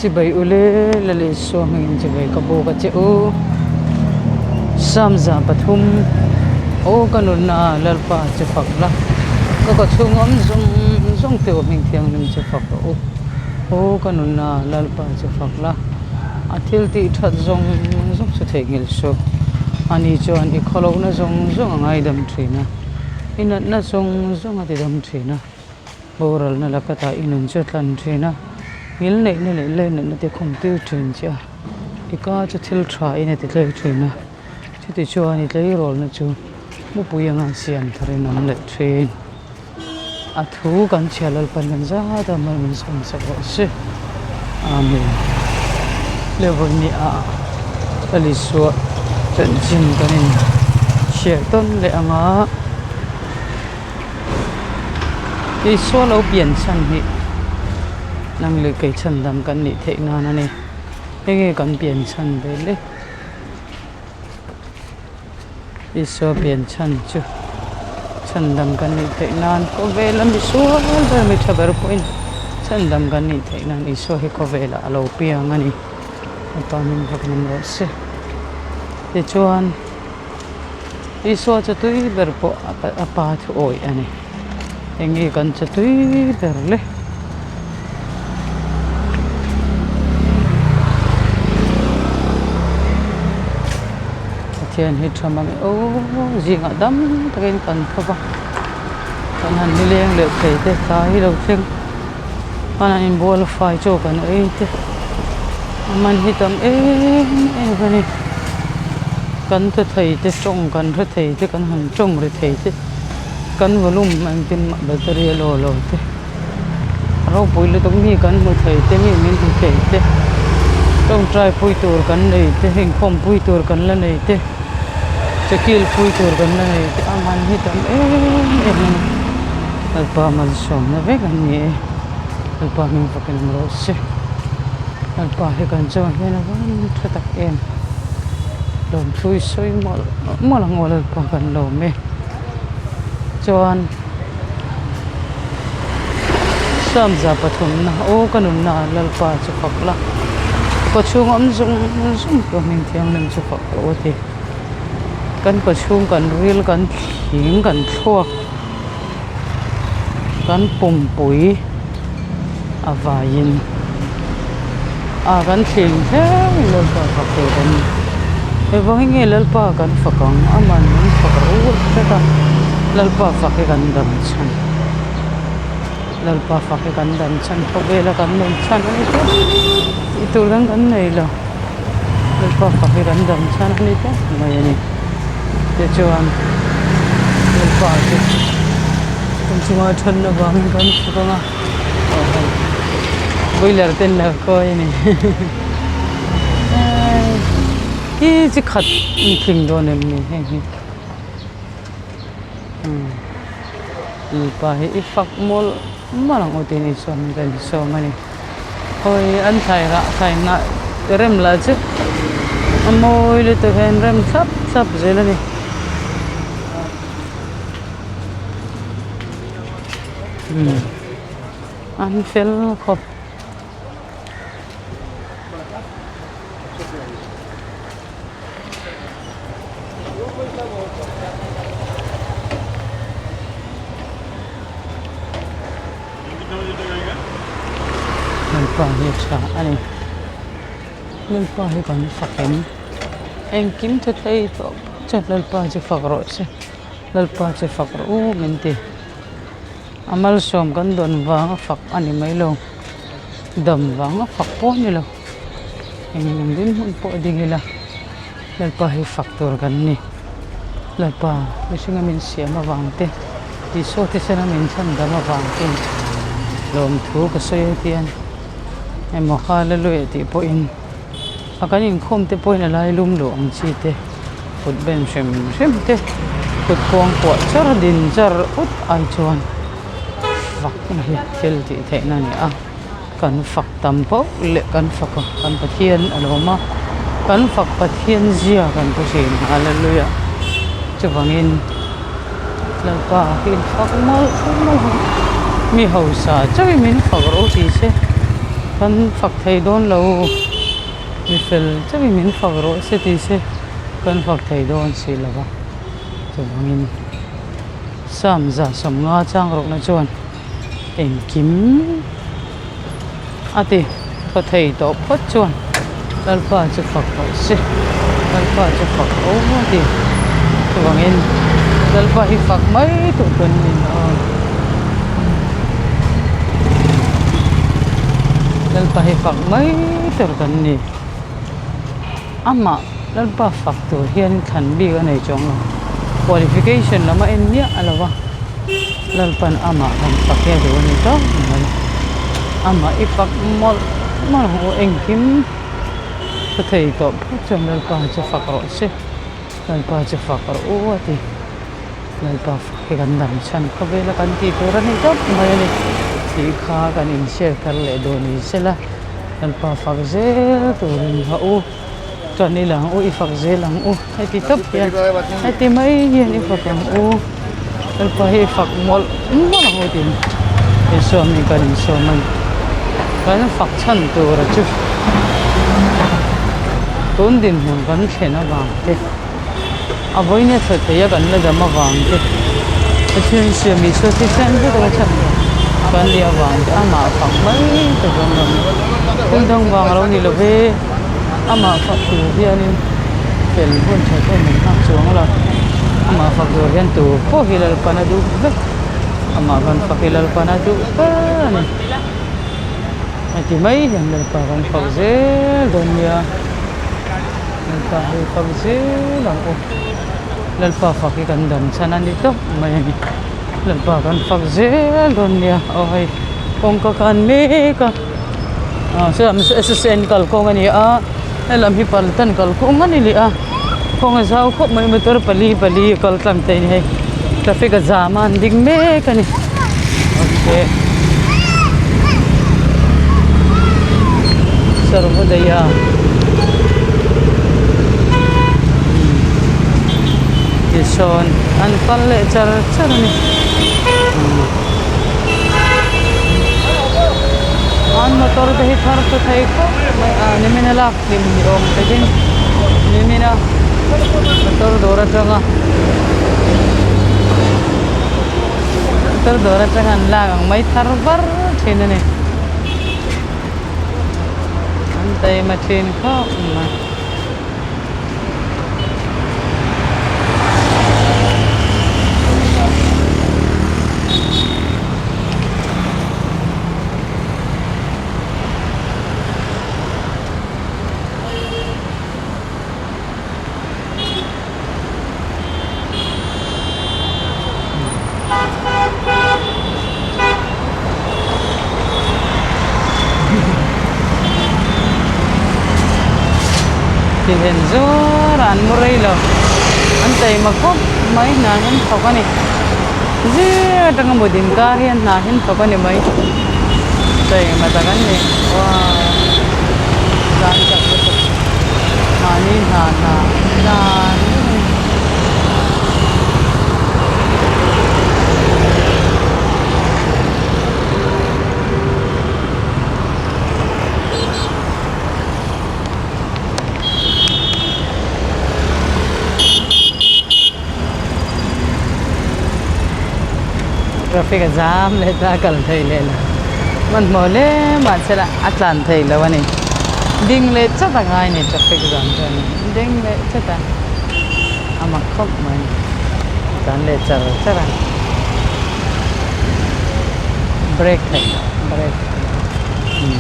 Chibai ule Lal Isua hmingin chibai ka buk a che u. Sam 3 Aw ka nunna Lalpa che fak la, ka ka chhung awm zawng zawng te u hming thianghlim che fak rawh u. Aw ka nunna Lalpa che fak la, a thil tih that zawng zawng chu theihnghilh suh. Ani chuan i khawlohna zawng zawng a ngaidam thin a, i natna zawng zawng a tidam thin a. Boralna lakatah i nun chu tlan thin a, ngil neihna leh leinatna te khum tir thin che a, i ka chu thil tha in a ti tlei thin a, chuti chuan i tleirawlna chu mupui anga siam tharin awm leh thin. A thu kan chhia Lalpan kan zat a, mal min sawm sak rawh se. Amen. Levawi ni ah Lal Isua chanchin kan in chhiar tawn leh anga. Isua lo pian chhan hi nang leh kei chhan dam kan nih theih nan a ni. Enge kan pian chhan ve le? Isua pian chhan chu chhan dam kan nih theih nan khawvela misual ber mi tha ber pawhin chhan dam kan nih theih nan Isua hi khawvelah a lo piang a ni. Lalpa min vak ngam rawh se. Tichuan. Isua chu tui ber pawh a pa thu awih a ni. Eng nge kan che tui ber le? Pathian hi tha mang e aw zingah dam takin kan tho va, kan han nileng leh thei te tlai hi lo thleng hman an inbual fai chaw kan ei te a man hi tam em em a ni. Kan tha thei te tawng kan hre thei te kan han tawng ri thei te kan volume engtin mah battery a law lo te ropui lutuk mi kan hmu thei te mi min hmu thei te tawngtai pui tur kan nei te inkhawmpui tur kan la nei te chekil pui tur kan la nei te a man hi tam em em a ni Lalpa malsawmna vek an ni e Lalpa hming fakin awm rawh se Lalpa hi kan chungah hian a van tha tak em lawmthu i sawi mawlh mawlh ang aw Lalpa kan lawm e chuan Sam 3 na aw ka nunna Lalpa chu fak la kaw chhung awm zawng zawng pawh hming thianghlim chu fak rawh a ti kan kaw chhung kan ril kan thing kan thluak kan pumpui a vaiin a kan thling thleng Lalpa fak tur kan ni engvang hi nge Lalpa kan fak ang aman min fak rual tlat a Lalpa fak hi kan dam chhan Lalpa fak hi kan dam chhan khawvela kan nun chhan a ni tlat tih tur dang kan nei lo Lalpa fak hi kan dam chhan a ni tlat mai a ni tichuan Lalpa chu kan chunga than avangin kan fak ang a aw hei boiler te an lo kawi a ni hi chi khat an tling dawn em ni heng hi umm Lalpa hi i fak mawlh mawlh ang u tih ni chuan kan sawm a ni. Hawi an thlai rah thlai hnah rem lah chu a mawi lutuk hian rem thlap thlap zel a ni. Umm an fel khawp. Lalpa hi a tha a ni Lalpa hi kan fak em engkim tha thei tawh chuan Lalpa chu fak rawh se Lalpa chu fak rawh u min ti a malsawm kan dawn vanga fak a ni mai lo dam vanga fak pawh a ni lo eng eng ding hmun pawh ding ila Lalpa hi fak tur kan ni Lalpa mihringa min siam avang te Isua thisen a min chhan dam avang te lawmthu ka sawi a tian emaw hallelujah tih pawhin a kan inkhawm te pawhin a lai lum luh ang chi te kut ben hrim hrim te kut kuang kuah char din char ut ai chuan fak hi thil tih theihna a ni a. Kan fak tam pauh leh kan fak a, kan Pathian a lawm a, kan fak Pathian zia kan pu thin Hallelujah. Chuvangin Lalpa hi in fak mawlh mawlh a, mi hausa chauhin min fak rawh u ti se. Kan fak thei dawn lo, mi fel chauhin min fak rawh se ti se kan fak thei dawn si lo va, chuvangin Psalm 150 chang rawhna chuan engkim a ti thaw thei tawh phawt chuan Lalpa chu fak rawh se, Lalpa chu fak rawh a ti. Chuvangin Lalpa hi fak mai tur kan ni a, Lalpa hi fak mai tur kan ni. Amah Lalpa fak tur hian thlan bik a nei chuang lo. Qualification lam a en miah a lo va, Lalpa'n amah han fak hi a duh a ni tawp mai. Amah i fak mawlh mawlh ang u, engkim ka thei tawh phawt chuan Lalpa chu fak rawh se, Lalpa chu fak rawh u a ti. Lalpa fak hi kan dam chhan khawvela kan tih tur a ni tawp mai a ni tih kha kan inhriat thar leh duh ni sela. Lalpa fak zel turin va u tan ila ang u i fak zel ang u heti tawp hian heti mai hian i fak ang u Lalpa hi i fak mawlh mawlh ang u tiin Isua mi kan insawm a ni kan fak chhan tura chu tun dinhmun kan thlen avang te a vawiin a tha thei a kan la dam avang te Pathian siam Isua thisen vek a la chhan tur kan nih avang te amah fak mai ta zawng ram thil dang vang a lo ni lo ve amah fak tur hianin fel hun tha pawh min nghak chuang lo amah fak tur hian tu pawh hi Lalpan a duh vek amah kan fak hi Lalpan a duh ber a ni heti mai hian Lalpa kan fak zel dawn nia. Lalpa hi fak zel ang u Lalpa fak hi kan dam chhan a ni tawp mai a ni Lalpa kan fak zel dawn nia aw hei kawngka khan mek a ah saw S_S_N kalkawng a ni a helam hi Paltan kalkawng a ni leh a kawng a zau khawp mai motor pali pali a kal tlang thei a ni hei traffic a zam a an ding mek a ni okay Sarvodaya tisawn an kal leh char char a ni an motor te hi thar tha thei khawp mai a nimin a lak hlim ni awm takin nimin a motor dawr atanga motor dawr atanga an lak ang mai thar var thin a ni. An taima thin khawp mai. Thilhen zawr a an mu rei lo an taima khawp mai hna an thawk a ni zir atanga mut inkar hian hna hi an thawk a ni mai taima tak an ni wow tlan chak lutuk mahni hna hna tlan vek a ni. Traffic a zam leh ta a kal thei leh lo hmanhmawh hle mahse lah a tlan thei lo a ni ding leh chat a ngai a ni traffic zam chuan ding leh chat a a mak khawp mai tlan leh char char a brake theih loh brake umm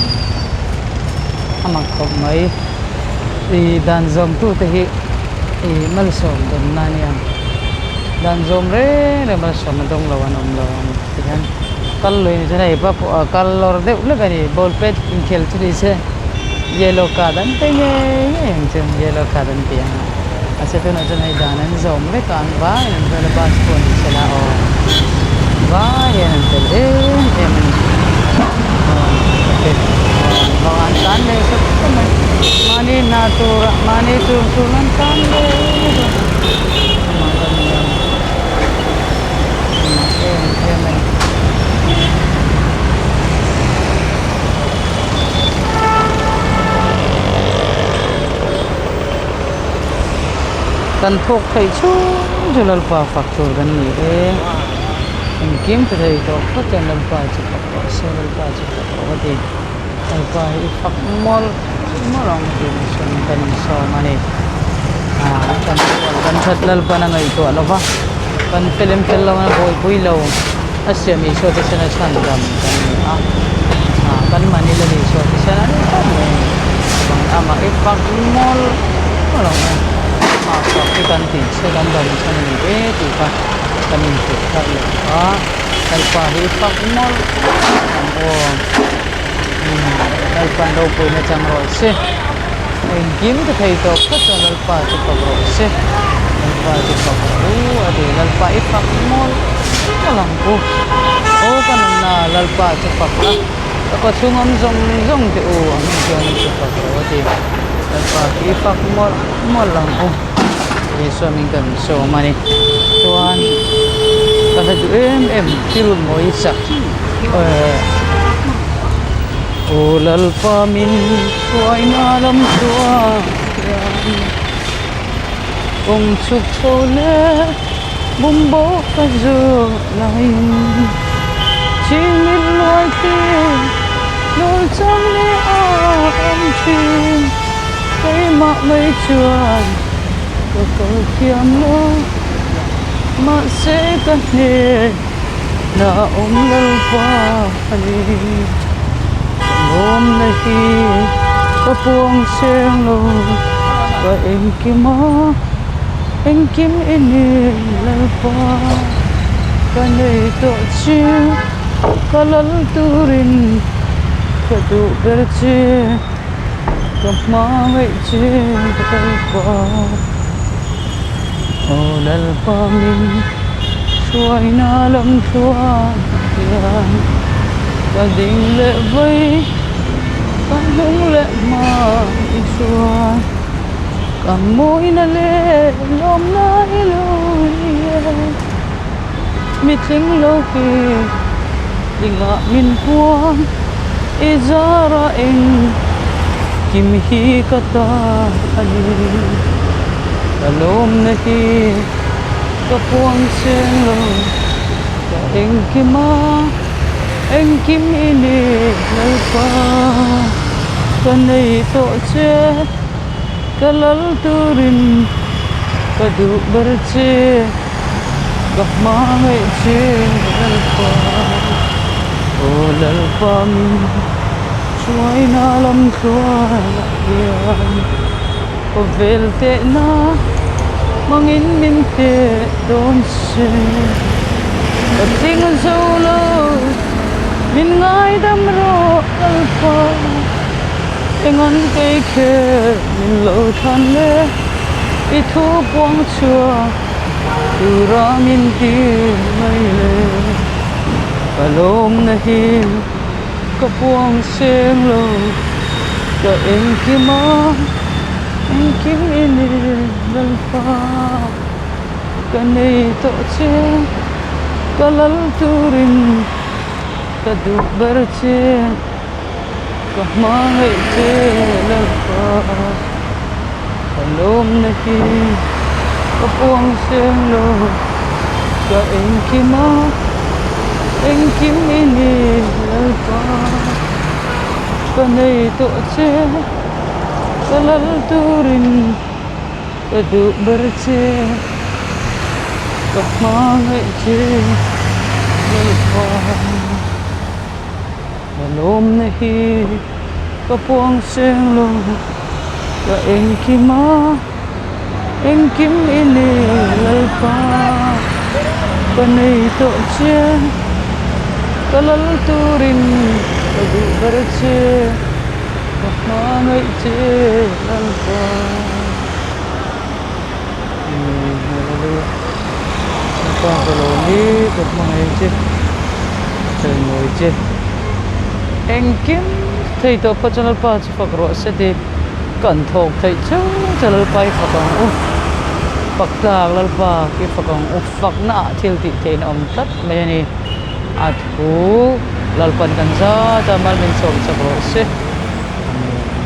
a mak khawp mai ih dan zawm tu te hi ih malsawm dawnna a nia dan zawm reng reng malsawm a dawng lo an awm lo ang tihian kal lui ni chuan hei pa pawh a kal lawr deuh hlek a ni ball pet inkhel chu ni se yellow card an pe ngei ngei ang chu yellow card an ti ang mahse tunah chuan hei dan an zawm vek a an vaiin an vel a bus pawh ni sela aw vaiin an tel em em a ni aw traffic aw an vang a an tlan leh sawp sawp mai mahni hna turah mahni tur tur an tlan leh vek a amah ka ni a amah em em a ni. Kan thawk theih chhung chu Lalpa fak tur kan ni e. Engkim ti thei tawh phawt chuan Lalpa chu fak rawh se, Lalpa chu fak rawh a ti. Lalpa hi i fak mawlh mawlh ang tih mihring kan insawm a ni. Aaa kan sual kan that Lalpan a ngaihtuah lo va, kan felem fel lo a buaipui lo a siam Isua thisen a chhandam kan ni a. Aaa kan mahni Lal Isua thisen a ni tawp mai a ni. Chuvangin amah i fak mawlh mawlh ang e. Amah fak hi kan tih che kan dam chhan a ni e tih kha kan inhrilh thar leh a. Lalpa hi i fak mawlh mawlh ang aw. Lalpan ropuina chang rawh se. Engkim ti thei tawh phawt chuan Lalpa chu fak rawh se. Lalpa chu fak rawh u a ti. Lalpa i fak mawlh mawlh ang u. Aw ka nunna Lalpa chu fak la, ka kawchhung awm zawng zawng te u a hming chuan chu fak rawh a ti. Lalpa khi i fak mawlh mawlh ang u. Isua min kan sawm a ni. Chuan ka hla duh em em thil mawi sak Aw Lalpa min hruaina lam chuan hian kawng chhuk chho leh bumbo ka zawh laiin chingmil luai thlir nawl chang leh a awm thin. Keimah mai chuan ka kal thiam lo, mahse ka hne na awm Lalpa a ni. Ka lawmna hi ka puang seng lo, ka engkim a, engkim i ni Lalpa. Ka nei tawh che, ka lal turin ka duh ber che. Ka hmangaih che Lalpa Aw Lalpa min hruaina lam tluan hian ka ding leh vai ka hnung leh hma i hruai ka mawina leh lawmna i lo ni e mitling lo hi tingah min puang. I zara eng kim hi ka ta a ni. Ka lawmna hi ka puang cheng lo, ka engkim a, engkim i ni Lalpa. Ka nei tawh che, ka lal turin ka duh ber che. Ka hmangaih che Lalpa, aw Lalpa min hruaina lam tluanah hian khawvel tehna hmangin min teh dawn se. Ka tling zo lo, min ngaidam rawh Lalpa, engan kei kher min lo thlan le i thu puang chhuak. Tura min tir mai le ka lawmna hi ka puang seng lo ka engkim a engkim i ni Lalpa ka nei tawh che ka lal turin ka duh ber che ka hmangaih che Lalpa. Ka lawmna hi ka puang seng lo, ka engkim a, engkim i ni Lalpa. Ka nei tawh che, ka lal turin ka duh ber che, ka hmangaih che Lalpa. Ka lawmna hi ka puang seng lo. Ka engkim a, engkim i ni Lalpa, ka nei tawh che, ka lal turin ka duh ber che, ka hmangaih che Lalpa. Amen Hallelujah Lalpa ka lawm i ka hmangaih che, ka chawimawi che, engkim thei tawh phawt chuan Lalpa chu. Fak rawh se ti kan thawk theih cheu che Lalpa i fak ang u, fak tlak Lalpa i fak ang u, fakna ah thil tih theihna awm tlat mai a ni. A thu Lalpan kan zat a, mal min sawm chak rawh se.